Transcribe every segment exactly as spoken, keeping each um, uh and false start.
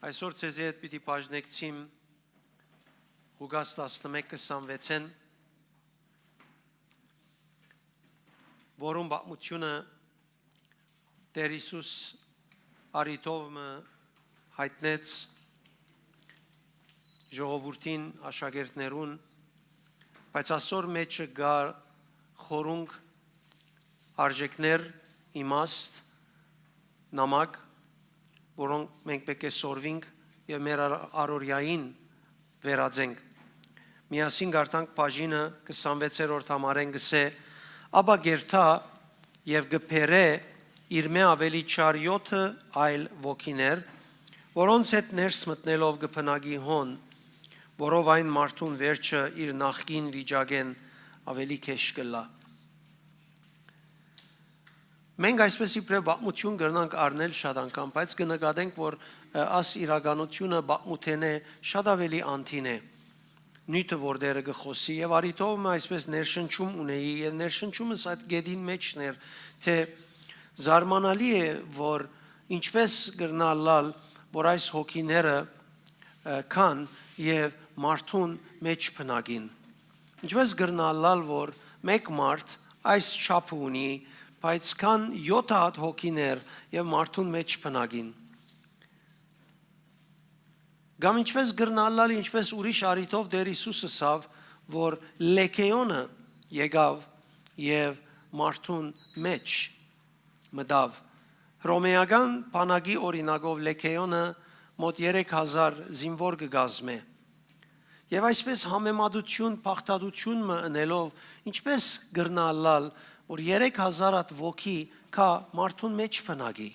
Այսօր ձեզի հետ պիտի բաժնեկցիմ Ղուկաս տասնմեկ քսանվեցէն, որուն պատմութիւնը Տէր Յիսուս առիթով մը յայտնեց ժողովուրդին, աշակերտներուն, բայց ասոր մէջը կար խորունկ արժեքներ, իմաստ, նամակ, որոնք մենք պէտք է սորվինք եւ մեր առ-, առօրեային վերածենք։ Միասին կարդանք բաժինը քսանվեցերորդ համարէն, կսէ. «Ապա կերթայ եւ կը բերէ իրմէ աւելի չար եօթը այլ ոգիներ, որոնց հետ ներս մտնելով կը բնակի հոն, որով այն մարդուն վերջը իր նախկին վիճակէն աւելի գէշ կ'ըլլայ»։ Մենք այսպես իբրեւ պատմութիւն կրնանք առնել շատ անգամ, բայց կը նկատենք, որ, ը, աս իրականութիւնը պատմութենէ շատ աւելի անդին է։ Նիւթը, որ Տէրը կը խօսի, եւ առիթով մը այսպես ներշնչում ունէի, եւ ներշնչումս այդ կետին մէջն էր, թէ զարմանալի է, որ ինչպես կրնայ ըլլալ, որ այս հոգիները, ը, կան եւ մարդուն մէջ բնակին։ Ինչպես կրնայ ըլլալ, որ մէկ մարդ այս չափը ունի, բայց կան եօթը հատ հոգիներ եւ մարդուն մէջ բնակին։ Կամ ինչպես կրնայ ըլլալ, ինչպես ուրիշ առիթով Տէր Յիսուս ըսաւ, որ լեգէոնը եկաւ եւ մարդուն մէջ մտաւ։ Հռոմէական բանակի օրինակով լեգէոնը մոտ երեք հազար զինուոր կը կազմէ։ Եւ այսպես համեմատութիւն, բաղդատութիւն մը ընելով, ինչպես կրնայ ըլլալ, որ երեք հազար հատ ոգի կայ մարդուն մէջ բնակի։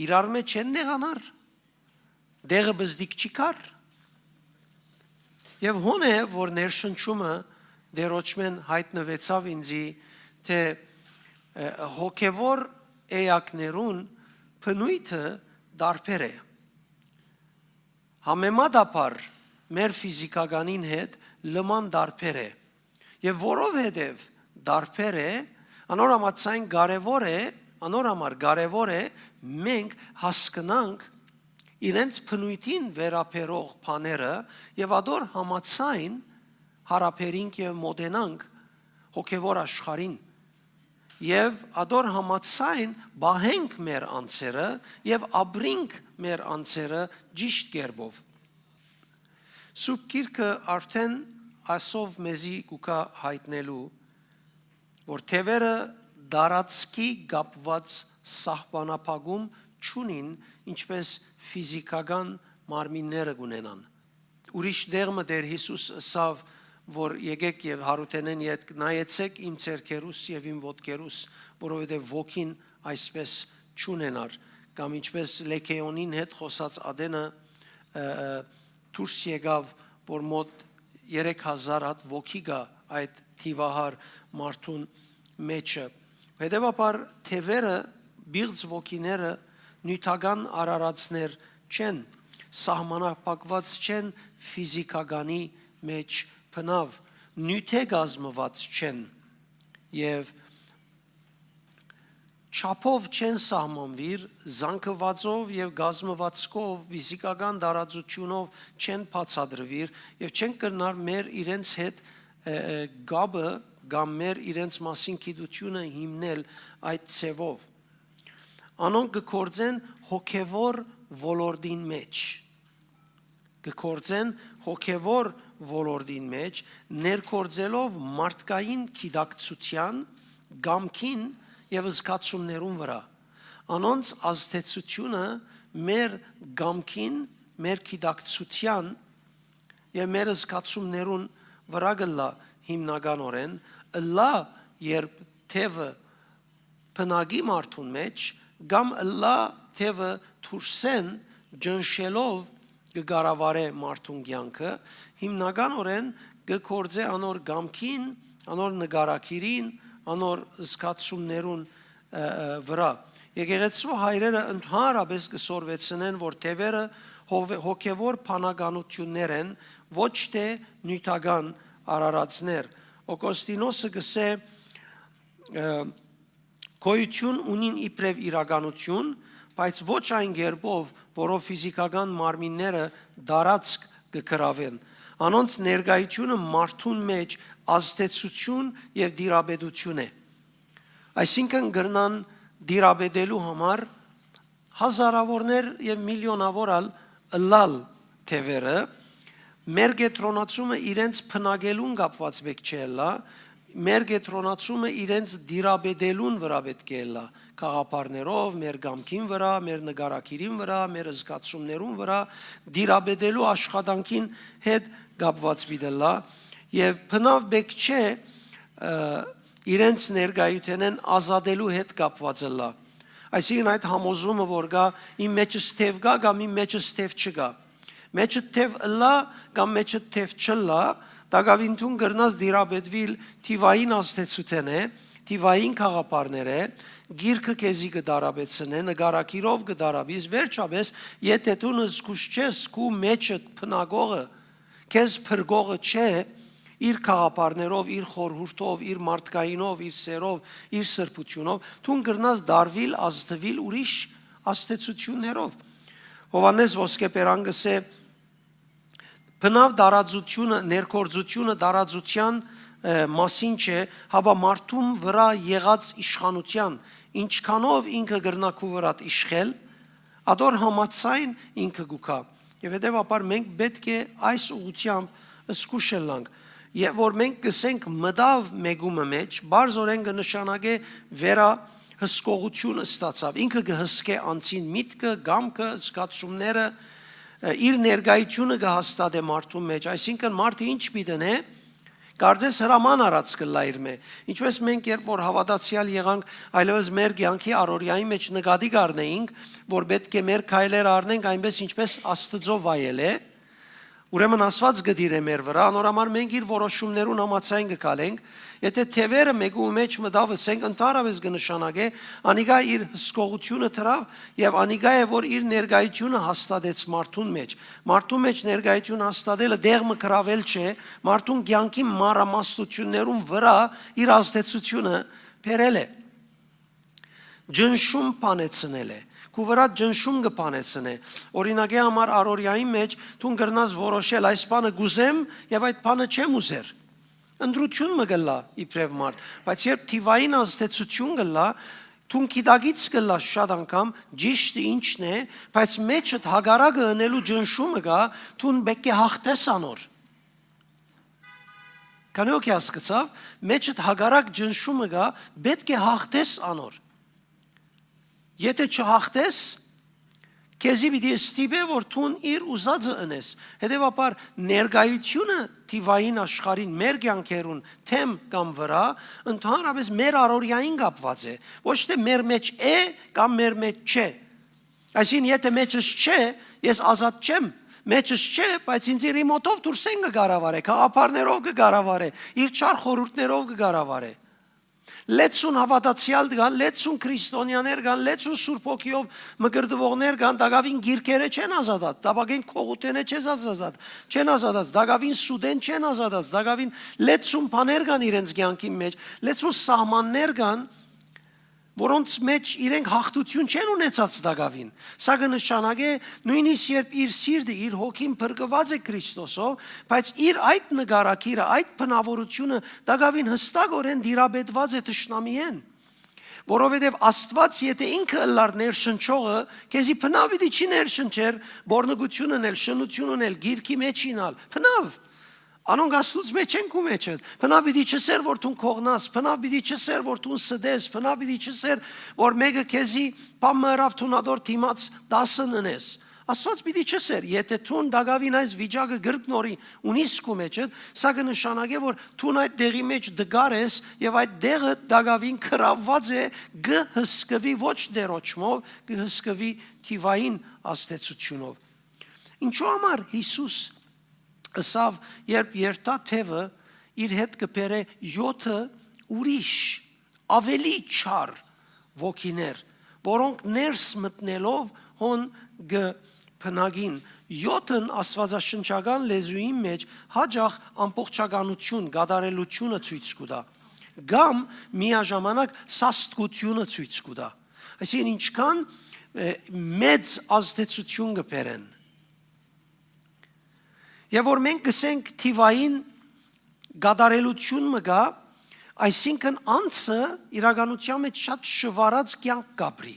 Իրար մէջ չեն նեղանար, դեղը բզդիկ չի կար։ Եւ հոն է, որ ներշնչումը Տէրոջմէն յայտնուեցաւ ինձի, թէ, ը, հոգեվոր էակներուն բնոյթը տարբեր է։ Համեմատաբար մեր ֆիզիքականին հետ լման տարբեր է։ Եւ որովհետեւ տարբեր է, անոր համաձայն կարեւոր է, անոր համար կարեւոր է մենք հասկնանք իրենց բնույթին վերաբերող բաները եւ ադոր համաձայն յարաբերինք եւ մոտենանք հոգեվոր աշխարհին եւ ադոր համաձայն պահենք մեր անձերը եւ ապրինք մեր անձերը ճիշտ կերպով։ Սուրբ Գիրքը արդեն ասով մեզի կու գայ յայտնելու, որ թեւերը տարածքի կապուած սահմանափակում չունին, ինչպես ֆիզիքական մարմինները կունենան։ Ուրիշ տեղ մը Տէր Յիսուս ըսաւ, որ «Եկէք եւ յարութենէն ետք նայեցէք իմ ձեռքերուս եւ իմ ոտքերուս, որովհետեւ ոգին այսպես չունենար»։ Կամ ինչպես լեգէոնին հետ խօսած ատենը, ը, ը, դուրս եկաւ, որ մոտ երեք հազար հատ ոգի կայ այդ թիւահար մարդուն մէջը։ Հետեւաբար թեւերը, պիղծ ոգիները նիւթական արարածներ չեն, սահմանափակուած չեն ֆիզիքականի մէջ բնաւ, նիւթէ կազմուած չեն եւ չափով չեն սահմանուիր, զանգուածով եւ կազմուածքով, ֆիզիքական տարածութիւնով չեն բացատրուիր եւ չեն կրնար մեր իրենց հետ, ը, ը, կապը կամ մեր իրենց մասին գիտութիւնը հիմնել այդ ձեւով։ Անոնք կը գործեն հոգեվոր ոլորտին մէջ, կը գործեն հոգեվոր ոլորտին մէջ, ներգործելով մարդկային գիտակցութեան, կամքին եւ զգացումներուն վրայ։ Անոնց ազդեցութիւնը մեր կամքին, մեր գիտակցութեան եւ մեր զգացումներուն վրայ կ'ըլլայ հիմնականօրէն, ըլլայ երբ թեւը բնակի մարդուն մէջ, կամ ըլլայ թեւը դուրսէն ճնշելով կը կառավարէ մարդուն կեանքը, հիմնականօրէն կը գործէ անոր կամքին, անոր նկարագիրին, անոր զգացումներուն, ը, ը, վրայ։ Եկեղեցւոյ հայրերը ընդհանրապես կը սորվեցնեն, որ թեւերը հովէ-, հոգեվոր բանականութիւններ են, ոչ թէ նիւթական արարածներ։ Օկոստինոսը կ'ըսէ, ը, գոյութիւն ունին իբրեւ իրականութիւն, բայց ոչ այն կերպով, որով ֆիզիքական մարմինները տարածք կը գրաւեն։ Անոնց ներկայութիւնը մարդուն մէջ ազդեցութիւն եւ տիրապետութիւն է։ Այսինքն՝ կրնան տիրապետելու համար հազարաւորներ եւ միլիոնաւոր ալ ըլլալ թեւերը, մեր կեդրոնացումը իրենց բնակելուն կապուած պէտք չէ ըլլայ, մեր կեդրոնացումը իրենց տիրապետելուն վրայ պէտք է ըլլայ, գաղափարներով, մեր կամքին վրայ, մեր նկարագիրին վրայ, մեր զգացումներուն վրայ, տիրապետելու աշխատանքին հետ կապուած պիտի ըլլայ եւ բնաւ պէտք չէ, ը, իրենց ներկայութենէն ազատելու հետ կապուած ըլլայ։ Այսինքն՝ այդ համոզումը, որ կայ, իմ մէջս թեւ կայ կամ իմ մէջս թեւ չկայ։ Մէջդ թեւ ըլլայ կամ մէջդ թեւ չըլլայ, տակաւին դուն կրնաս տիրապետուիլ թիւային ազդեցութենէ, թիւային գաղափարներէ, գիրքը քեզի կը տարապեցնէ, նկարագիրով կը տարապիս, վերջապէս, եթէ դուն զգուշ չես, քու մէջդ բնակողը, քեզ փրկողը չէ, իր գաղափարներով, իր խորհուրդով, իր մարդկայինով, իր սերով, իր սրբութիւնով, դուն կրնաս տարուիլ, ազդուիլ ուրիշ ազդեցութիւններով։ Յովհաննէս Ոսկեբերան կ'ըսէ. «Բնաւ տարածութիւնը, ներգործութիւնը տարածութեան, ը, մասին չէ, հապա մարդուն վրայ եղած իշխանութեան, ինչքանով ինքը կրնայ քու վրադ իշխել, ատոր համաձայն ինքը կու գայ»։ Եւ հետեւաբար մենք պէտք է այս ուղղութեամբ զգուշ ըլլանք։ Եւ որ մենք կ'ըսենք «մտաւ մեկումը մէջ», պարզօրէն կը նշանակէ վերահսկողութիւն ստացաւ։ Ինքը կը հսկէ անձին միտքը, կամքը, զգացումները, ը, իր ներկայութիւնը կը հաստատէ մարդուն մէջ։ Այսինքն՝ մարդը ինչ պիտի ընէ, կարծես հրաման առած կ'ըլլայ իրմէ։ Ինչպէս մենք, երբ որ հաւատացեալ եղանք, այլեւս մեր կեանքի առօրեայի մէջ նկատի կ'առնէինք, որ պէտք է մեր քայլերը առնենք այնպէս, ինչպէս Աստուծոյ վայել է, ուրեմն Աստուած կը տիրէ մեր վրայ, անոր համար մենք իր որոշումներուն համաձայն կը քալենք։ Եթէ թեւերը մէկու մէջ մտաւ, ըսենք, ընդհանրապէս կը նշանակէ, անիկա իր հսկողութիւնը դրաւ եւ անիկա է, որ իր ներկայութիւնը հաստատեց մարդուն մէջ։ Մարդուն մէջ ներկայութիւնը հաստատելը տեղ մը գրաւել չէ, մարդուն կեանքի մանրամասնութիւններուն վրայ իր ազդեցութիւնը բերել է։ Ճնշում բանեցնել է, քու վրադ ճնշում կը բանեցնէ։ Օրինակի համար, առօրեայի մէջ դուն կրնաս որոշել՝ «այս բանը կ'ուզեմ» եւ «այդ բանը չեմ ուզեր»։ Ընտրութիւն մը կ'ըլլայ իբրեւ մարդ, բայց երբ թիւային ազդեցութիւն կ'ըլլայ, դուն գիտակից կ'ըլլաս շատ անգամ ճիշդը ինչն է, բայց մէջդ հակառակը ընելու ճնշումը կայ, դուն պէտք է հաղթես անոր։ Քանի՞ հոգի հասկցաւ, մէջդ հակառակ ճնշումը կայ, պէտք է հաղթես անոր։ Եթէ չհաղթես, քեզի պիտի ստիպէ, որ դուն իր ուզածը ընես։ Հետեւաբար, ներկայութիւնը թիւային աշխարհին, մեր կեանքերուն թեմ կամ վրայ, ընդհանրապէս մեր առօրեային կապուած է, ոչ թէ մեր մէջ է կամ մեր մէջ չէ։ Այսինքն՝ եթէ մէջս չէ, ես ազատ չեմ։ Մէջս չէ, բայց ինձի ռիմոթով դուրսէն կը կառավարէ, գաղափարներով կը կառավարէ, իր չար խորհուրդներով կը կառավարէ։ Լեցուն հաւատացեալ կան, լեցուն քրիստոնեաներ կան, լեցուն Սուրբ Հոգիով մկրտուողներ կան, տակաւին գիրքերը չեն ազատած, տապակեն քողութենէ չեն ազատած, չեն ազատած, տակաւին սուտեն չեն ազատած, տակաւին լեցուն բաներ կան իրենց կեանքին մէջ, լեցուն սահմաններ կան, որոնց մէջ իրենք հաղթութիւն չեն ունեցած տակաւին։ Սա կը նշանակէ, նոյնիսկ երբ իր սիրտը, իր հոգին փրկուած է Քրիստոսով, բայց իր այդ նկարագիրը, այդ բնաւորութիւնը տակաւին յստակօրէն տիրապետուած է թշնամիէն, որովհետեւ Աստուած, եթէ ինքը ըլլար ներշնչողը, քեզի բնաւ պիտի չի ներշնչեր բորնկութիւն ընել, շնութիւն ընել, գիրքի մէջ իյնալ, բնաւ։ Անոնք Աստուծոյ մէջ չեն քու մէջդ։ Բնաւ պիտի չըսեր, որ դուն կողնաս, բնաւ պիտի չըսեր, որ դուն ստես, բնաւ պիտի չըսեր, որ մէկը քեզի բան մը ըրաւ, դուն ատոր դիմաց դասն ընես։ Աստուած պիտի չըսեր, եթէ դուն տակաւին այս վիճակը կրկնօրի ունիս քու մէջդ, սա կը նշանակէ, որ դուն այդ տեղի մէջ տկար ես եւ այդ տեղը տակաւին գրաւուած է, կը հսկուի ոչ Տէրոջմով, կը հսկուի թիւային ազդեցութիւնով։ Ինչու համար Յիսուս ըսաւ, երբ երթայ թեւը, իր հետ կը բերէ եօթը ուրիշ, ավելի չար ոգիներ, որոնք ներս մտնելով հոն կը բնակին։ Եօթն աստուածաշնչական լեզուին մէջ յաճախ ամբողջականութիւն, կատարելութիւնը ցոյց կու տայ։ Կամ միաժամանակ սաստկութիւնը ցոյց կու տայ։ Այսինքն՝ ինչքան, ը, մեծ ազդեցութիւն կը բերեն։ Եւ որ մենք կ'ըսենք թիվային կատարելութիւն մը կայ, այսինքն՝ անձը իրականութեան մէջ շատ շուարած կեանք կ'ապրի։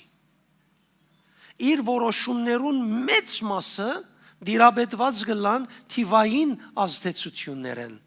Իր որոշումներուն մեծ մասը տիրապետուած կ'ըլլան թիվային ազդեցութիւններէն։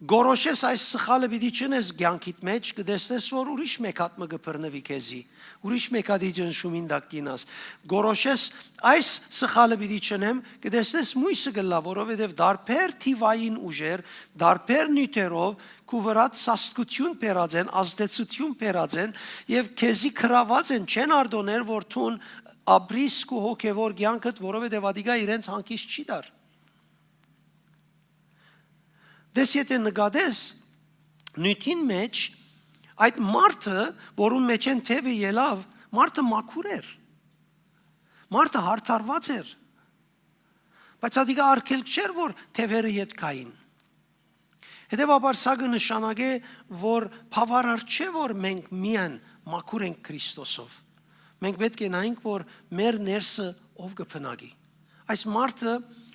Կորոշես այս սխալը պիտի չընես կեանքիդ մէջ, կը տեսնես, որ ուրիշ մէկ հատ մը կը բռնուի քեզի, ուրիշ մէկ հատի ճնշումին տակ կ'իյնաս։ Կորոշես այս սխալը պիտի չընեմ, կը տեսնես մոյսը կ'ըլլայ, որովհետեւ տարբեր թիվային ուժեր, տարբեր նիւթերով քու վրադ սաստկութիւն բերած են, ազդեցութիւն բերած են եւ քեզի գրաւած են, չեն արտոններ, որ դուն ապրիս քու հոգեւոր կեանքդ, որովհետեւ ատիկա իրենց հանգիստ չի տար։ Դες, եթէ նկատես նիւթին մէջ, այդ մարդը, որուն մէջէն թեւը ելաւ, մարդը մաքուր էր, մարդը յարդարուած էր, բայց ատիկա արգելք չէր, որ թեւերը ետ գային։ Հետեւաբար սա կը նշանակէ, որ բաւարար չէ, որ մենք միայն մաքուր ենք Քրիստոսով։ Մենք պէտք է նայենք, որ մեր ներսը ով կը բնակի։ Այս մարդը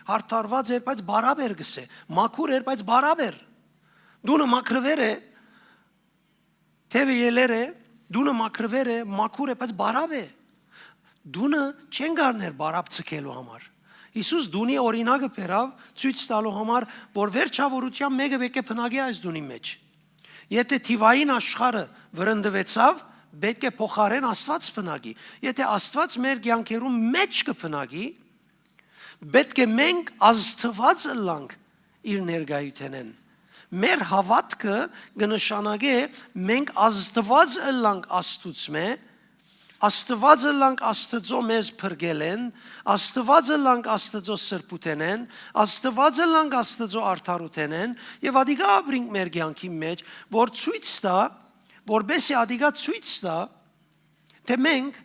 յարդարուած էր, բայց բարապ էր, կ'ըսէ, մաքուր էր, բայց բարապ էր։ Տունը մաքրուեր է, թեւը ելեր է, տունը մաքրուեր է, մաքուր է, բայց բարապ է։ Տունը չեն գարներ բարապ ձգելու համար։ Յիսուս տունի օրինակը բերաւ, ցոյց տալու համար, որ վերջաւորութեան մէկը պէտք է բնակի այս տունի մէջ։ Եթէ թիվային աշխարհը վրընդուեցաւ, պէտք է փոխարէն Աստուած բնակի։ Եթէ Աստուած մեր կեանքերուն մէջ կը բնակի, պէտք է մենք ազդուած ըլլանք իր ներկայութենէն։ Մեր հաւատքը կը նշանակէ մենք ազդուած ըլլանք Աստուծմէ, ազդուած ըլլանք Աստուծոյ մեզ փրկելէն, ազդուած ըլլանք Աստուծոյ սրբութենէն, ազդուած ըլլանք Աստուծոյ արդարութենէն, եւ ատիկա ապրինք մեր կեանքի մէջ, որ ցոյց տայ, որպէսզի ատիկա ցոյց տայ, թէ մենք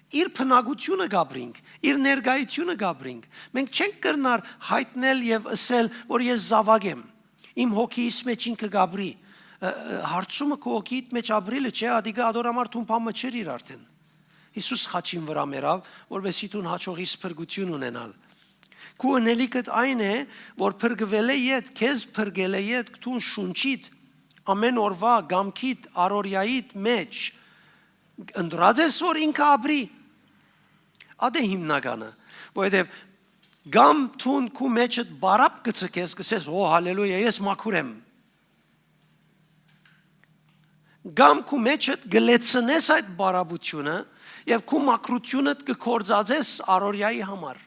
իր բնակութիւնը կ'ապրինք, իր ներկայութիւնը կ'ապրինք։ Մենք չենք կրնար յայտնել եւ ըսել, որ ես զաւակ եմ, իմ հոգիս մէջ ինքը կ'ապրի։ Ը, ը, հարցումը քու հոգիդ մէջ ապրիլը չէ, ատիկա ատոր համար դուն բան մը չըրիր արդէն։ Յիսուս խաչին վրայ մեռաւ, որպէսզի դուն յաջողիս փրկութիւն ունենալ։ Քու ընելիքդ այն է, որ փրկուելէ յետ, քեզ փրկելէ յետ դուն շունչիդ, ամէն օրուայ կամքիդ, առօրեայիդ մէջ ընտրած ես, որ ինքը ապրի։ Ատե հիմնականը, որովհետեւ կամ դուն քու մեջդ բարապ կը ձգես, կ'ըսես, «Օ, հալելույա, ես մաքուր եմ»։ Կամ քու մեջդ կը լեցնես այդ բարապությունը եւ քու մաքրութիւնդ կը գործածես առօրեայի համար։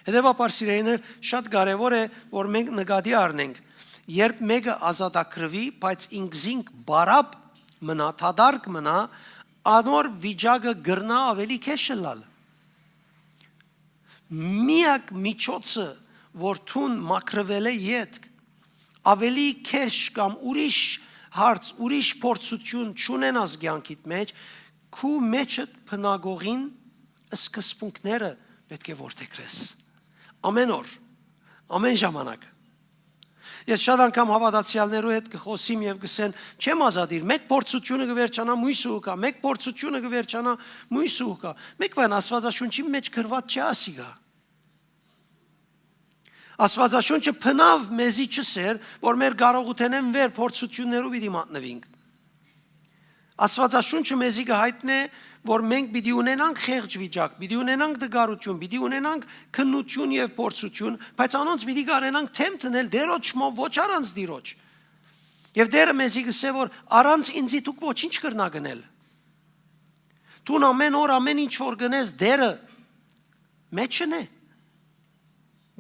Հետեւաբար, սիրելիներ, շատ կարեւոր է, որ մենք նկատի առնենք, երբ մէկը ազատագրուի, բայց ինքզինք բարապ մնայ, դատարկ մնայ, անոր վիճակը կրնայ աւելի քեշ ըլլալ։ Միակ միջոցը, որ դուն մաքրուելէ ետք աւելի քեշ կամ ուրիշ հարց, ուրիշ փորձութիւն չունենաս կեանքիդ մէջ, քու մեջդ բնակողին սկզբունքները պէտք է որդեգրես։ Ամեն օր, ամեն ժամանակ։ Ես շատ անգամ հաւատացեալներու հետ կը խօսիմ եւ կ'ըսեն, «Չեմ ազատիր, մէկ փորձութիւնը կը վերջանայ, մոյսը կու գայ, մէկ փորձութիւնը կը վերջանայ, մոյսը կու գայ»։ Մէկ բան Աստուածաշունչի մէջ գրուած չէ ասիկա։ Աստուածաշունչը բնաւ մեզի չըսեր, որ մեր կարողութենէն վեր փորձութիւններու պիտի մատնուինք։ Աստուածաշունչը մեզի կը յայտնէ, որ մենք պիտի ունենանք խեղճ վիճակ, պիտի ունենանք տկարութիւն, պիտի ունենանք քննութիւն եւ փորձութիւն, բայց անոնց պիտի կարենանք դէմ դնել Տէրոջմով, ոչ առանց Տիրոջ։ Եւ Տէրը մեզի կ'ըսէ, որ «Առանց ինծի դուք ոչինչ կրնաք ընել»։ Դուն ամէն օր, ամէն ինչ որ կ'ընես, Տէրը մեջն է։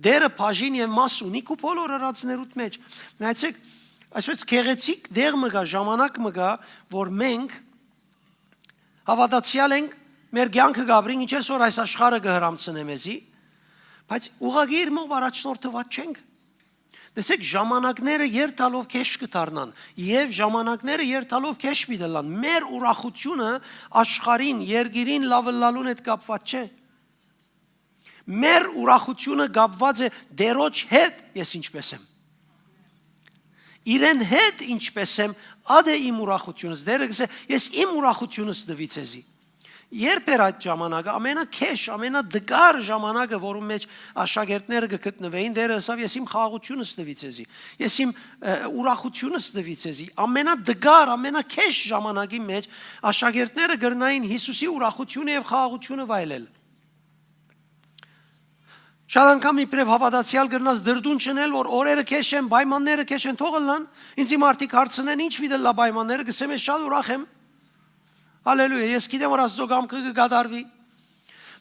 Տէրը բաժին եւ մաս ունի քու բոլոր արածներուդ մէջ։ Նայեցեք, այսպես գեղեցիկ տեղ մը կայ, ժամանակ մը կայ, որ մենք հաւատացեալ ենք, մեր կեանքը կ'ապրինք, ինչպես որ այս աշխարհը կը հրամցնէ մեզի, բայց ուղղակի իր մով առաջնորդուած չենք։ Տեսեք, ժամանակները երթալով քեշ կը դառնան, եւ ժամանակները երթալով քեշ պիտի ըլլան։ Մեր ուրախությունը աշխարհին, երկիրին լաւ ըլլալուն հետ կապված չէ։ Մեր ուրախությունը կապված է Տէրոջ հետ, ես ինչպես եմ։ իրեն հետ ինչպես եմ, ատե իմ ուրախությունս։ Դերը կ'ըսէ, ես իմ ուրախությունս տուի ձեզի։ Երբ էր այդ ժամանակը, ամենաքեշ, ամենատկար ժամանակը, որուն մեջ աշակերտները կը գտնուէին, Տէրը ըսաւ, ես իմ խաղաղությունս տուի ձեզի, ես իմ, ը, ուրախությունս տուի ձեզի։ Ամենատկար, ամենաքեշ ժամանակի մեջ աշակերտները կրնային Յիսուսի ուրախությունը եւ խաղաղությունը վայելել։ Շատ անգամ իբրեւ հաւատացեալ կրնաս դրդուն չընել, որ օրերը քեշ են, պայմանները քեշ են, թող ըլլան։ Ինձի մարդիկ հարցնեն, ինչ պիտի ըլլայ պայմանները, կ'ըսեմ, ես շատ ուրախ եմ։ Հալելույա, ես գիտեմ, որ Աստուծոյ կամքը կը կատարուի։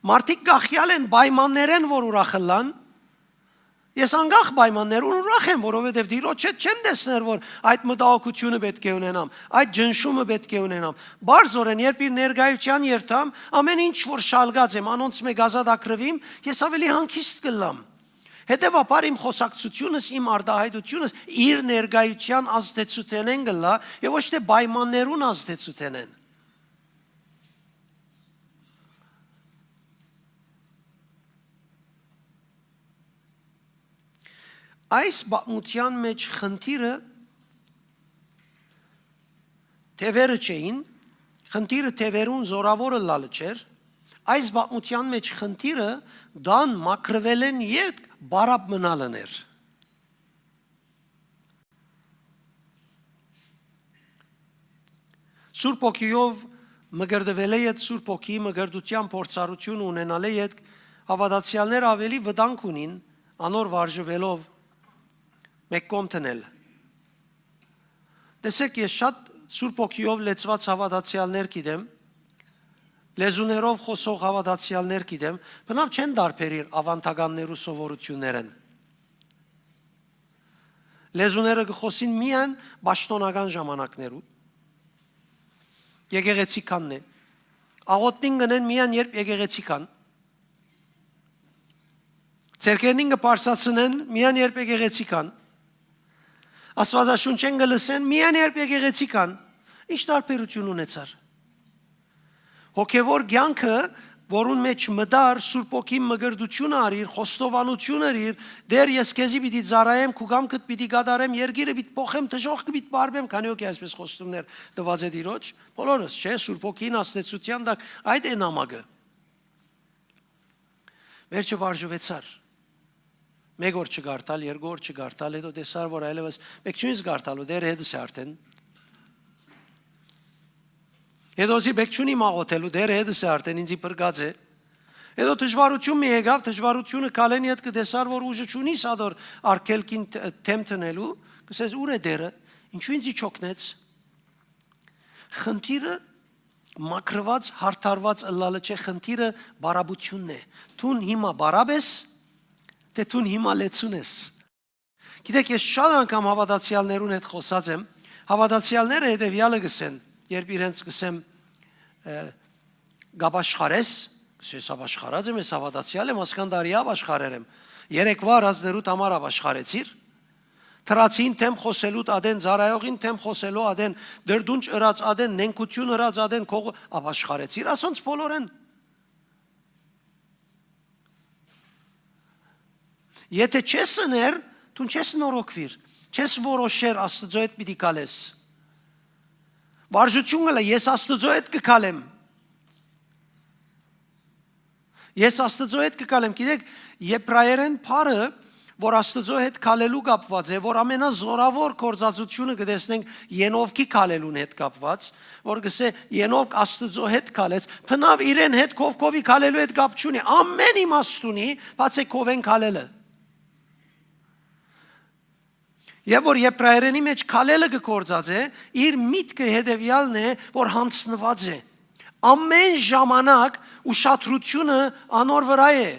Մարդիկ կախեալ են պայմաններէն, որ ուրախ ըլլան։ Ես անկախ պայմաններուն ուրախ եմ, որովհետեւ Տիրոջ հետ չեմ տեսներ, որ այդ մտահոգութիւնը պէտք է ունենամ, այդ ճնշումը պէտք է ունենամ։ Պարզօրէն, երբ իր ներկայութեան երթամ, ամեն ինչ որ շալկած եմ, անոնցմէ կ'ազատագրուիմ, ես աւելի հանգիստ կ'ըլլամ։ Հետեւաբար իմ խօսակցութիւնս, իմ արտայայտութիւնս իր ներկայութեան ազդեցութենէն կ'ըլլայ եւ ոչ թէ պայմաններուն ազդեցութենէն։ Այս պատմութեան մէջ խնդիրը թեւերը չէին, խնդիրը թեւերուն զօրաւոր ըլլալը չէր, այս պատմութեան մէջ խնդիրը տան մաքրուելէն ետք պարապ մնալն էր։ Սուրբ Հոգիով մկրտուելէ յետ, Սուրբ Հոգիի մկրտութեան փորձառութիւնը ունենալէ յետ, հաւատացեալները աւելի վտանգ ունին անոր վարժուելով մէկ կողմ դնել։ Տեսէք, ես շատ Սուրբ Հոգիով լեցուած հաւատացեալներ գիտեմ, լեզուներով խօսող հաւատացեալներ գիտեմ, բնաւ չեն տարբերիր աւանդականներու սովորութիւններէն։ Լեզուները կը խօսին միայն պաշտօնական ժամանակներու։ Եկեղեցի քանն է։ Աղօթնին կ'ընեն միայն երբ եկեղեցի քան։ Ձեռքերնին կը բարձրացնեն միայն երբ եկեղեցի քան։ Աստուածաշունչէն կը լսեն միայն երբ եկեղեցի քան։ Ինչ տարբերութիւն ունեցար։ Հոգեւոր կեանքը, որուն մէջ մտար, Սուրբ Հոգին մկրտութիւնը առիր, խոստովանութիւնը առիր, «Տէր, ես քեզի պիտի ծառայեմ, քու կամքդ պիտի կատարեմ, երկիրը պիտի փոխեմ, դժոխքը պիտի պարպեմ», քանի՞ հոգի այսպես խոստումներ տուած է Տիրոջ։ Բոլորս, չէ՞, Սուրբ Հոգին ազդեցութեան տակ այդ է նամակը։ Վերջը վարժուեցար։ Մէկ օր չկարդալ, երկու օր չկարդալ, հետո տեսար, որ այլեւս մէկ չունի զգարդալու, Տէրը հետս է արդեն։ Հետո զի մէկ չունի մաղոթելու, Տէրը հետս է արդեն, ինձի փրկած է։ Հետո դժվարութիւն մի եկաւ, դժվարութիւնը քալեն յետ կը տեսար, որ ուժը չունի սադոր արգելքին դ-, դեմ դնելու, կ'ըսես, «Ո՞ւր է Տէրը, ինչու ինձի չօգնեց»։ Խնդիրը մաքրուած, յարդարուած ըլլալը չէ, խնդիրը պարապութիւնն է։ Դուն հիմա պարապ ես, թէ դուն հիմա լեցուն ես։ Գիտեք, ես շատ անգամ հաւատացեալներուն հետ խօսած եմ, հաւատացեալները հետեւեալը կ'ըսեն, երբ իրենց կ'ըսեմ, ը, «Կ'ապաշխարես», կ'ըսեն, «Ես ապաշխարած եմ, ես հաւատացեալ եմ, ասկան տարի ապաշխարեր եմ։ Երեկվա առածներուդ համար ապաշխարեցիր, թրացին դեմ խօսելուդ ատեն, ծառայողին դեմ խօսելու ատեն, դրդունջ ըրած ատեն, նենգութիւն ըրած ատեն, քող ապաշխարեցիր», ասոնց բոլորեն։ Եթէ չես ըներ, դուն չես նորոգուիր, չես որոշեր Աստուծոյ հետ պիտի քալես։ Վարժութիւն կ'ըլլայ, ես Աստուծոյ հետ կը քալեմ։ Ես Աստուծոյ հետ կը քալեմ։ Գիտեք, Եբրայերէն բառը, որ Աստուծոյ հետ քալելու կապուած է, որ ամենազորաւոր գործածութիւնը կը տեսնենք Ենովքի քալելուն հետ կապուած, որ կ'ըսէ, Ենովք Աստուծոյ հետ քալեց, բնաւ իրեն հետ քովքովի քալելու հետ կապ չունի, ամեն իմաստ ունի, բացի քովէն քալելը։ Եւ որ Եբրայերէնի մէջ քալելը կը գործածէ, իր միտքը հետեւեալն է, որ յանձնուած է։ Ամեն ժամանակ ուշադրութիւնը անոր վրայ է։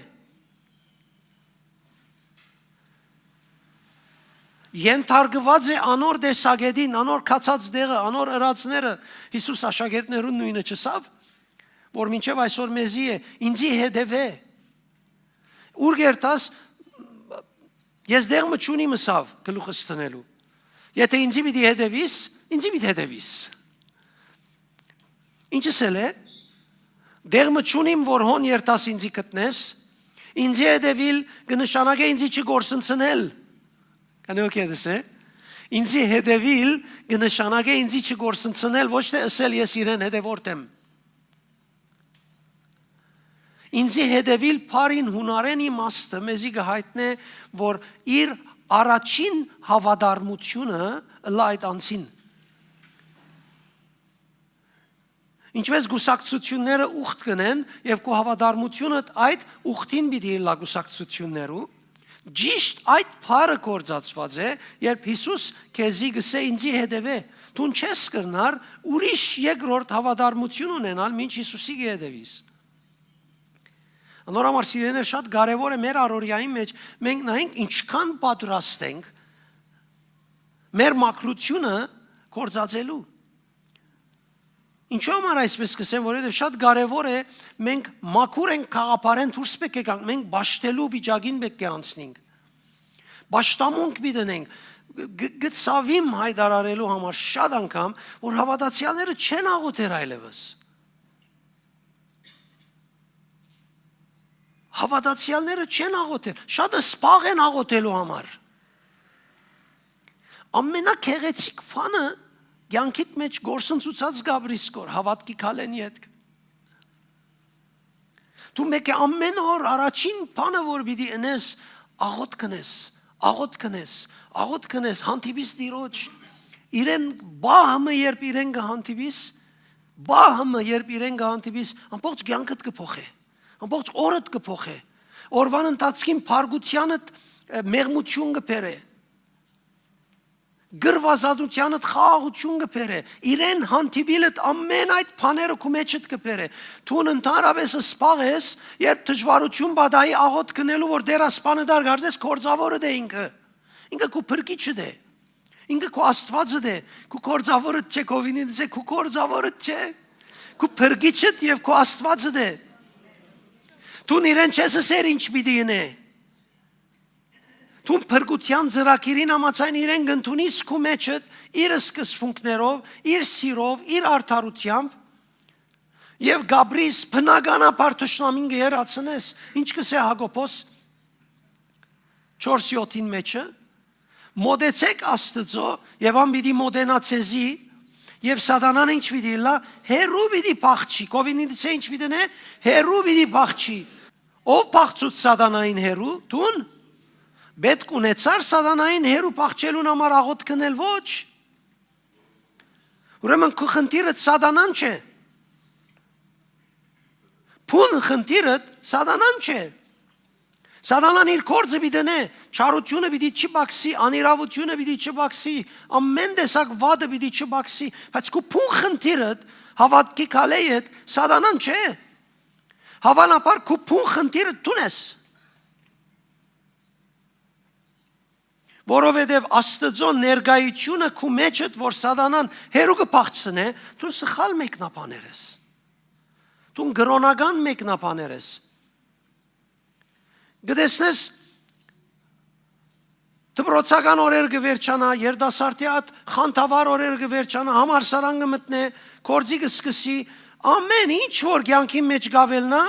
Ենթարկուած է անոր տեսակետին, անոր գացած տեղը, անոր ըրածները։ Յիսուս աշակերտներուն նոյնը չըսաւ, որ մինչեւ այսօր մեզի է, «Ինձի հետեւէ»։ Ո՞ւր կ'երթաս, «Ես տեղ մը չունիմ», ըսաւ, «գլուխս դնելու։ Եթէ ինձի պիտի հետեւիս, ինձի պիտի հետեւիս»։ Ինչս էլ է, «Տեղ մը չունիմ, որ հոն երթաս ինձի գտնես, ինձի հետեւիլ կը նշանակէ ինձի չկորսնցնել»։ Քանի՞ հոգի է դες է։ Ինձի հետեւիլ կը նշանակէ ինձի չկորսնցնել, ոչ թէ ըսել ես իրեն հետեւորդ եմ։ Ինձի հետեւիլ բառին հունարէն իմաստը մեզի կը յայտնէ, որ իր առաջին հաւատարմութիւնը ըլլայ այդ անձին։ Ինչպէս կուսակցութիւնները ուխտ կ'ընեն եւ քու հաւատարմութիւնդ այդ ուխտին պիտի ըլլայ կուսակցութիւններու, ճիշտ այդ բառը գործածուած է, երբ Յիսուս քեզի կ'ըսէ. «Ինձի հետեւէ»։ Դուն չես կրնար ուրիշ երկրորդ հաւատարմութիւն ունենալ, մինչ Յիսուսի կը հետեւիս։ Անոր համար, սիրելիներ, շատ կարեւոր է մեր առօրեային մէջ մենք նայենք ինչքան պատրաստ ենք մեր մաքրութիւնը գործածելու։ Ինչու համար այսպես կ'ըսեմ, որովհետեւ շատ կարեւոր է, մենք մաքուր ենք գաղափարէն դուրս պէտք է գանք, մենք պաշտելու վիճակին պէտք է անցնենք։ Պաշտամունք պիտի դնենք, գ-, գ-, ցաւիմ յայտարարելու համար շատ անգամ, որ հաւատացեալները չեն աղոթեր այլեւս։ Հաւատացեալները չեն աղոթեր, շատ սպաղ են աղոթելու համար։ Ամենագեղեցիկ բանը կեանքիդ մէջ գործընծուցած կ'ապրիս, կոր հաւատքի քալէն ետք։ Դու մէկը ամէն օր առաջին բանը որ պիտի ընես, աղոթք ընես, աղոթք ընես, աղոթք ընես, հանդիպիս Տիրոջ։ Իրեն բահ մը երբ իրեն կը հանդիպիս, բահ մը երբ իրեն կը հանդիպիս, ամբողջ կեանքդ կը փոխէ, ամբողջ օրդ կը փոխէ, օրվան ընթացքին փառկութեանդ, ը, մեղմութիւն կը բերէ, գրուազատութեանդ խաղաղութիւն կը բերէ։ Իրեն հանդիպիլդ ամէն այդ բաները քու մէջդ կը բերէ։ Դուն ընդհանրապես սպաղ ես, երբ դժուարութիւն պատահի աղոթք ընելու, որ Տեր ասպանը դար կարծես գործաւորդ է ինքը։ Ինքը քու փրկիչդ է։ Ինքը քու Աստուածդ է, քու գործաւորդ չէ, քովինին դսե, քու գործաւորդ չէ։ Քու փրկիչդ եւ քու Աստուածդ է։ Դուն իրեն չես ըսեր ինչ պիտի ընէ։ Դուն փրկութեան ծրագիրին համաձայն իրեն կ'ընդունիս քու մէջդ, իր սկզբունքներով, իր սիրով, իր արդարութեամբ, եւ կ'ապրիս, բնականաբար թշնամին կը հեռացնես։ Ինչ կ'ըսէ Յակոբոս չորս յոթին մէջը. «Մոտեցէք Աստուծոյ, եւ ան պիտի մոտենայ ձեզի, եւ սատանան ինչ պիտի ըլլայ, հեռու պիտի փախչի»։ Քովինին դսե ինչ պիտի ընէ, հեռու պիտի փախչի։ Ո՞վ փախչուց սատանային հեռու, դուն։ Պէտք ունեցար սատանային հեռու փախչելուն համար աղոթք ընել, ոչ։ Ուրեմն քու խնդիրդ սատանան չէ։ Բուն խնդիրդ սատանան չէ։ Սատանան իր գործը պիտի ընէ, չարությունը պիտի չբացի, անիրաւութիւնը պիտի չբացի, ամէն տեսակ վատը պիտի չբացի, բայց քու բուն խնդիրդ հաւատքի քալէ յետ սատանան չէ։ Հաւանաբար քու բուն խնդիրդ դուն ես։ Որովհետեւ Աստուծոյ ներկայությունը քու մէջդ, որ սատանան հեռու կը փախցնէ, դուն սխալ մեկնաբաներ ես։ Դուն կրօնական մեկնաբաներ ես։ Կը տեսնես, դպրոցական օրեր կը վերջանայ, երիտասարդի այդ խանդավառ օրեր կը վերջանայ, համալսարան կը մտնէ, գործի կը սկսի, ամէն ինչ որ կեանքին մէջ կ'աւելնայ,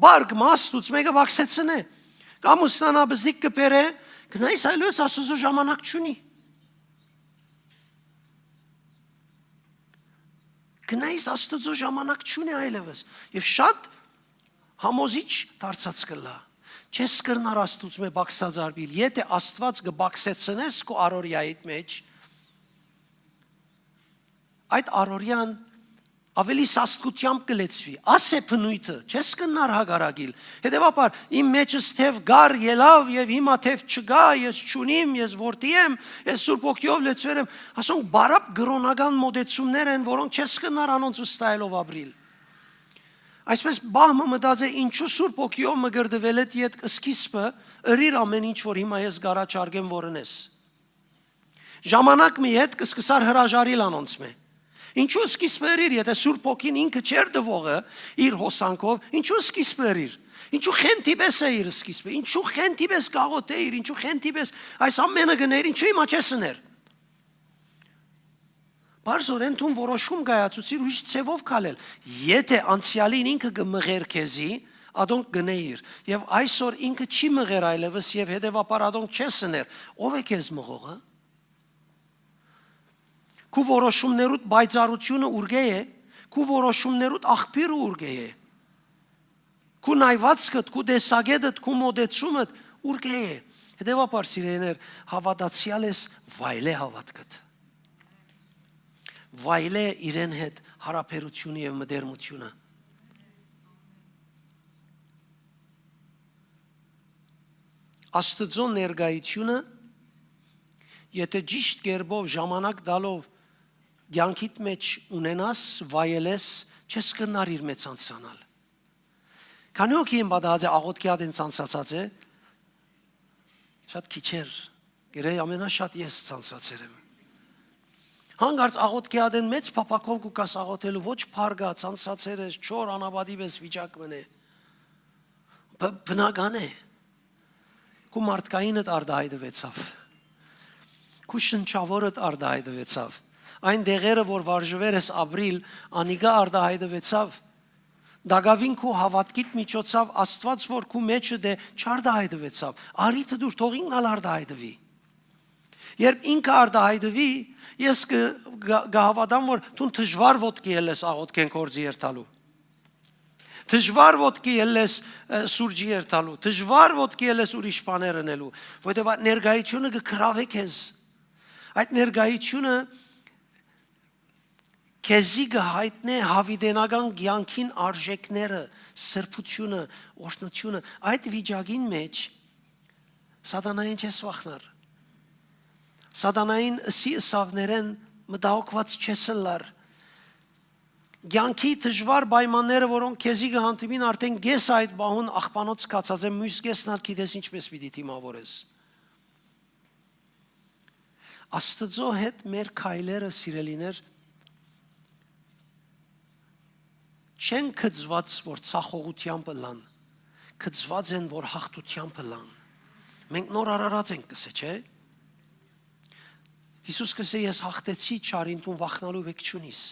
բարգ մը Աստուծմէ կը վաքսեցնէ։ Կ'ամուսնանայ, բզդիկ կը բերէ, գնայ, այլեւս Աստուծոյ ժամանակ չունի։ Գնայ, Աստուծոյ ժամանակ չունի այլեւս։ Եւ շատ համոզիչ դարձած կ'ըլլայ։ Չես կրնար Աստուծմէ վաքսած արուիլ, եթէ Աստուած կը վաքսեցնես քու առօրեայիդ մէջ, այդ առօրեան աւելի սաստկութեամբ կը լեցուի։ Աս է բնոյթը, չես կրնար հակառակիլ։ Հետեւաբար, իմ մէջս թեւ կար, ելաւ, եւ հիմա թեւ չկայ, ես չունիմ, ես որդի եմ, ես Սուրբ Հոգիով լեցուեր եմ։ Ասոնք բարապ կրօնական մոտեցումներ են, որոնք չես կրնար անոնց վստահելով ապրիլ։ Այսպես բահ մը մտածէ, ինչու Սուրբ Հոգիով մկրտուելէդ ետք սկիզբը ըրիր ամէն ինչ, որ հիմա ես կ'առաջարկեմ, որ ընես։ Ժամանակ մը յետ կը սկսար հրաժարիլ անոնցմէ։ Ինչու սկիզբը ըրիր, եթէ Սուրբ Հոգին ինքը չէր տուողը իր հոսանքով, ինչու սկիզբը ըրիր։ Ինչու խենթիպես է իր սկիզբը, ինչու խենթիպես կաղոթէիր, ինչու խենթիպես այս ամենը գներ, ինչու հիմա չես ըներ։ Պարզօրէն դուն որոշում կայացուցիր ուրիշ ձևով քալել։ Եթէ անցեալին ինքը կը մղեր քեզի, ադոնք կ'ընէիր, եւ այսօր ինքը չի մղեր այլեւս, եւ հետեւաբար ադոնք չես ըներ։ Ո՞վ է քեզ մղողը։ Քու որոշումներուդ պայծառութիւնը ուրկէ՞ է, քու որոշումներուդ աղբիւրը ուրկէ՞ է, քու նայուածքդ, քու տեսակէտդ, քու մօտեցումդ ուրկէ՞ է։ Հետեւաբար, սիրելիներ, հաւատացեալ ես, վայելէ հաւատքդ, վայելէ իրեն հետ յարաբերութիւնը եւ մտերմութիւնը։ Աստուծոյ ներկայութիւնը, եթէ ճիշդ կերպով ժամանակ տալով կեանքիդ մէջ ունենաս, վայելես, չես կրնար իր մէջ անցանալ։ Քանի՞ հոգի ին պատահած է, աղօթքի ատեն ցանցացած է։ Շատ քիչեր, գերեի ամենաշատ ես ցանցացեր եմ։ Հանկարծ աղօթքի ատեն մեծ փափաքով կու գաս աղօթելու, ոչ փառ կայ, ցանցացեր ես, չոր անապատի պես վիճակ մնե։ Բ-, բնական է։ Քու մարդկայինդ արտայայտուեցաւ։ Քու շնչաւորդ արտայայտուեցաւ։ Այն դեղերը, որ վարժուեր ես ապրիլ, անիկա արտայայտուեցաւ։ Տակաւին քու հաւատքիդ միջոցաւ Աստուած, որ քու մէջդ է, չարտայայտուեցաւ։ Առիթը տուր, թող ինքն ալ արտայայտուի։ Երբ ինքը արտայայտուի, ես կը, կը, կը հաւատամ, որ դուն դժուար ոտքի ելլես աղօթքէն գործի երթալու։ Դժուար ոտքի ելլես, ը, սուրճի երթալու, դժուար ոտքի ելլես ուրիշ բաներ ընելու, որովհետեւ այդ ներկայությունը կը գրաւէ քեզ։ Այդ ներկայությունը քեզի կը յայտնէ յաւիտենական կեանքին արժեքները, սրբութիւնը, օրհնութիւնը։ Այդ վիճակին մէջ սատանային չես վախնար։ Սատանային ըսի ըսաւներէն մտահոգուած չես ըլլար։ Կեանքի դժուար պայմանները, որոնք քեզի կը հանդիպին, արդեն կես այդ պահուն աղբանոց գացած է, միւս կեսն ալ գիտես ինչպէս պիտի դիմաւորես։ Աստուծոյ հետ մեր քայլերը, սիրելիներ, չեն գծուած, որ ցախողութեամբ ըլլան, գծուած են, որ յաղթութեամբ ըլլան։ Մենք նոր արարած ենք, կսէ, չէ՞։ Յիսուս կսէ. «Ես յաղթեցի չարին, դուն վախնալու պէք չունիս»։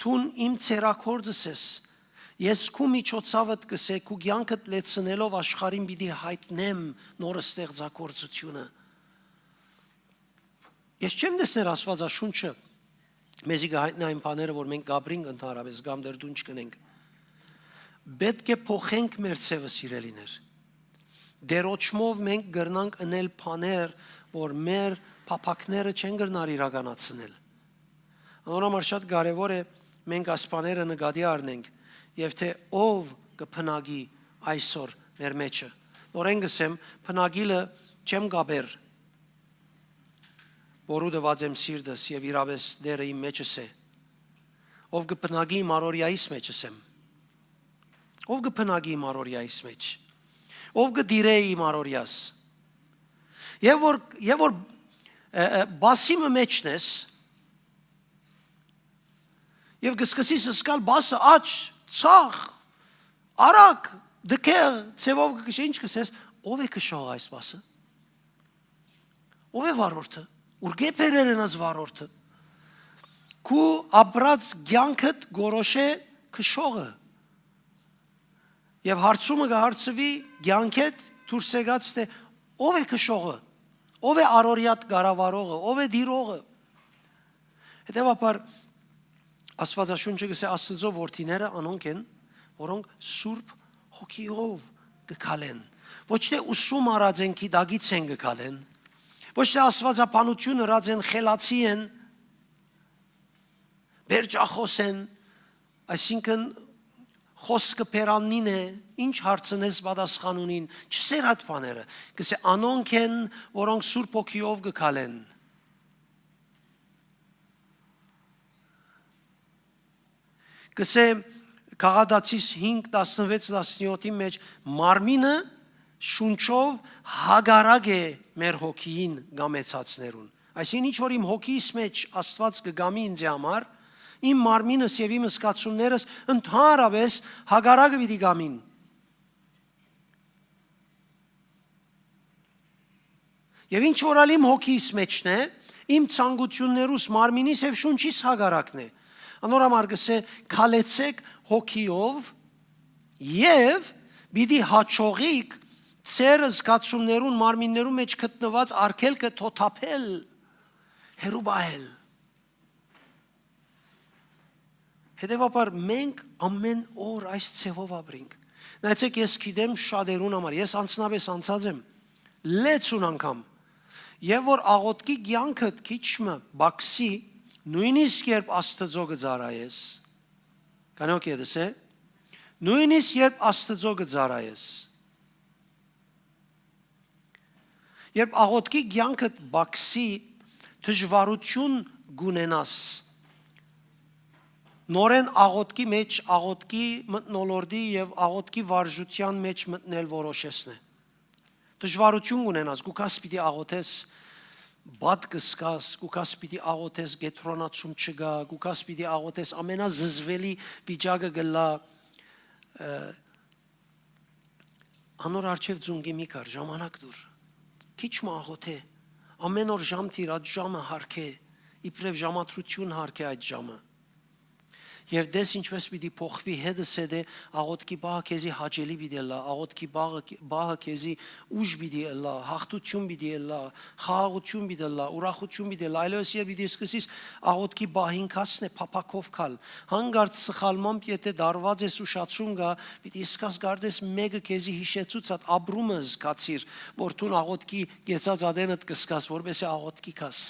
Դուն իմ ծերագործս ես, ես քու միջոցաւդ, կսէ, քու կեանքդ լեցնելով, աշխարհին պիտի յայտնեմ նոր ստեղծագործութիւնը։ Ես չեմ տեսներ Աստուածաշունչը մեզի կը յայտնի այն բաները, որ մենք կապրինք ընդհանրապես կամ դեռ դուն չկնենք։ Պէտք է փոխենք մեր ձևը, սիրելիներ։ Դերոճմով մենք կրնանք ընել բաներ, որ մեր փափաքները չեն կրնար իրականացնել։ Անոր համար շատ կարեւոր է մենք այս բաները նկատի առնենք, եւ թէ ով կը բնակի այսօր մեր մեջը։ Նորէն կսեմ, բնակիլը չեմ կապեր, որու տուած եմ սիրտս եւ իրապէս Տէրը իմ մեջս է։ Ով կը բնակի իմ առօրեայիս մեջս եմ։ Ով կը բնակի իմ առօրեայիս մեջ։ Ով կը տիրէ իմ առօրեաս։ Եւ որ, եւ որ, ը, ը, բասի մը մեջն ես, եւ կը սկսես զգալ բասը աջ, ցախ, արագ, դքեղ ձևով կը քշէ, ինչ կսես, ո՞վ է քշող այս բասը։ Ո՞վ է վարորդը։ Ուրկէ բերեր են այս վարորդը։ Քու ապրած կեանքդ գորոշէ քշողը։ Եւ հարցումը կը հարցուի, կեանքէդ դուրս եկած, թէ ով է քշողը, ով է առօրեադ կառավարողը, ով է տիրողը։ Հետեւաբար, Աստուածաշունչը կսէ. «Աստուծոյ որդիները անոնք են, որոնք Սուրբ Հոգիով կը քալեն»։ Ոչ թէ ուսում առած են, գիտակից են կը քալեն, ոչ թէ աստուածաբանութիւն ըրած են, խելացի են, պերճախօս են, այսինքն՝ խօսքը բերանին է, ինչ հարցնես, պատասխան ունին, չսեր այդ բաները։ Կսէ. «Անոնք են, որոնք Սուրբ Հոգիով կը քալեն»։ Կսէ Գաղատացիս հինգ, տասնվեց, տասնյոթի մեջ. «Մարմինը շունչով հակառակ է մեր հոգիին կամ էցածներուն»։ Այսինքն՝ ինչ որ իմ հոգիս մեջ Աստուած կը կամի ինձի համար, իմ մարմինս եւ իմ զգացումներս ընդհանրապես հակառակը պիտի կամին։ Եւ ինչ որ ալ իմ հոգիս մեջն է, իմ ցանկութիւններուս, մարմինիս եւ շունչիս հակառակն է։ Անոր համար կսէ. «Քալեցէք հոգիով եւ պիտի հաջողիք ձեր զգացումներուն, մարմիններուն մեջ գտնուած արգելքը թոթափել»։ հեռու պահել։ Հետեւաբար մենք ամէն օր այս ձևով ապրենք։ Նայեցեք, ես գիտեմ շատերուն համար, ես անձնապէս անցած եմ, լեցուն անգամ, եւ որ աղօթքի կեանքդ քիչ մը պակսի, նոյնիսկ երբ Աստուծոյ կը ծառայես, կանոք ետս է, նոյնիսկ երբ Աստուծոյ կը ծառայես, երբ աղօթքի կեանքդ պակսի, դժուարութիւն կունենաս, նորէն աղօթքի մէջ, աղօթքի մթնոլորտի եւ աղօթքի վարժութեան մէջ մտնել որոշեսն է։ Դժուարութիւն կունենաս, կու գաս պիտի աղօթես, բադ կը զգաս, կու գաս պիտի աղօթես, կեդրոնացում չկայ, կու գաս պիտի աղօթես, ամենազզվելի վիճակը կ'ըլլայ, ը, անոր առջեւ ծունկի մի կար, ժամանակ տուր։ Քիչ մը աղօթէ, ամէն օր ժամ տիր, այդ ժամը յարգէ, իբրեւ ժամադրութիւն յարգէ այդ ժամը։ Եւ տես ինչպէս պիտի փոխուի, հետս հետը աղօթքի պահը քեզի հաճելի պիտի ըլլայ, աղօթքի պահը, պահը քեզի ուժ պիտի ըլլայ, յաղթութիւն պիտի ըլլայ, խաղաղութիւն պիտի ըլլայ, ուրախութիւն պիտի ըլլայ, այլեւս երբ պիտի սկսես աղօթքի պահին քասն է փափաքով գալ, հանկարծ սխալմամբ եթէ դարաւած ես ուշացում գայ, պիտի սկաս կարծես մէկը քեզի յիշեցուց, այդ ապրումը զգացիր, որ դուն աղօթքի կեցած ատենդ կը զգաս, որպէս զի աղօթքի գաս։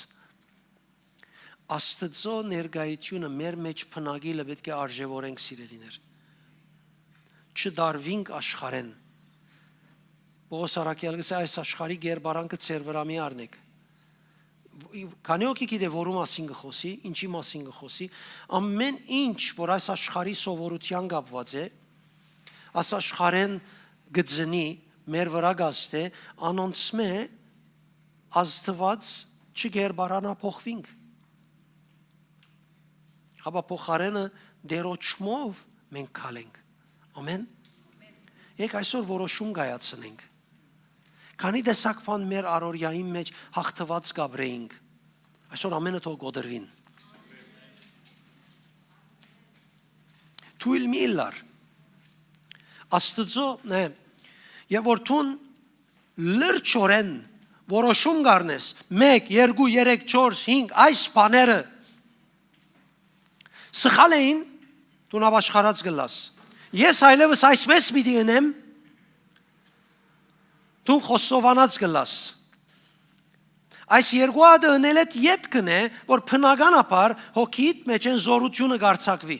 Աստուծոյ ներկայութիւնը մեր մէջ բնակիլը պէտք է արժեւորենք, սիրելիներ։ Չդարուինք աշխարհէն։ Պողոս առաքեալ կ'ըսէ, այս աշխարհի կերպարանքը ձեր վրայ մի առնէք։ Քանի՞ հոգի գիտէ որու մասին կը խօսի, ինչի՞ մասին կը խօսի, ամէն ինչ, որ այս աշխարհի սովորութեան կապուած է, այս աշխարհէն կը ծնի, մեր վրայ կ'ազդէ, անոնցմէ Աստուած չկերպարանայ փոխուինք, հապա փոխարէնը Տէրոջմով մենք քալենք։ Ամէն։ Եկեք այսօր որոշում կայացնենք։ Քանի՞ տեսակ բան մեր առօրեային մէջ յաղթուած կ'ապրէինք, այսօր ամէնը թող կոտրուին։ Թոյլ մի ըլլար։ Աստուծոյ, նայ, եւ որ դուն լրջորեն որոշում կ'առնես, մէկ, երկու, երեք, չորս, հինգ, այս բաները սխալ էին, դուն ապաշխարած կ'ըլլաս։ Ես այլեւս այսպես պիտի ընեմ, դուն խոստովանած կ'ըլլաս։ Այս երկու ատը ընելէդ ետքն է, որ բնականաբար հոգիդ մէջ են զորութիւնը կ'արձակուի։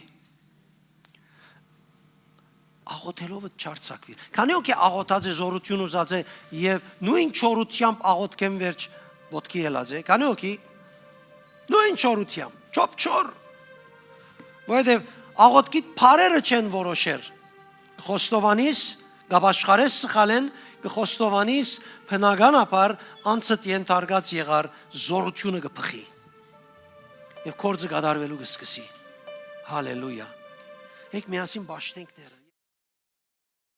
Աղոթելով չարձակուի։ Քանի՞ հոգի աղոթած է, զորութիւն ուզած է եւ նոյն չորութեամբ աղոթքէն վերջ ոտքի ելած է։ Քանի՞ հոգի։ Նոյն չորութեամբ, չոփչոր։ Որովհետեւ աղոթքիդ բառերը չեն որոշեր։ Խոստովանիս, կ'ապաշխարես սխալէն, կը խոստովանիս, բնականաբար անցդ ենթարկած եղար զորութիւնը կը բխի։ Եւ գործը կատարուելու կը սկսի։ Հալելույա։ Եկեք միասին պաշտենք Տէրը։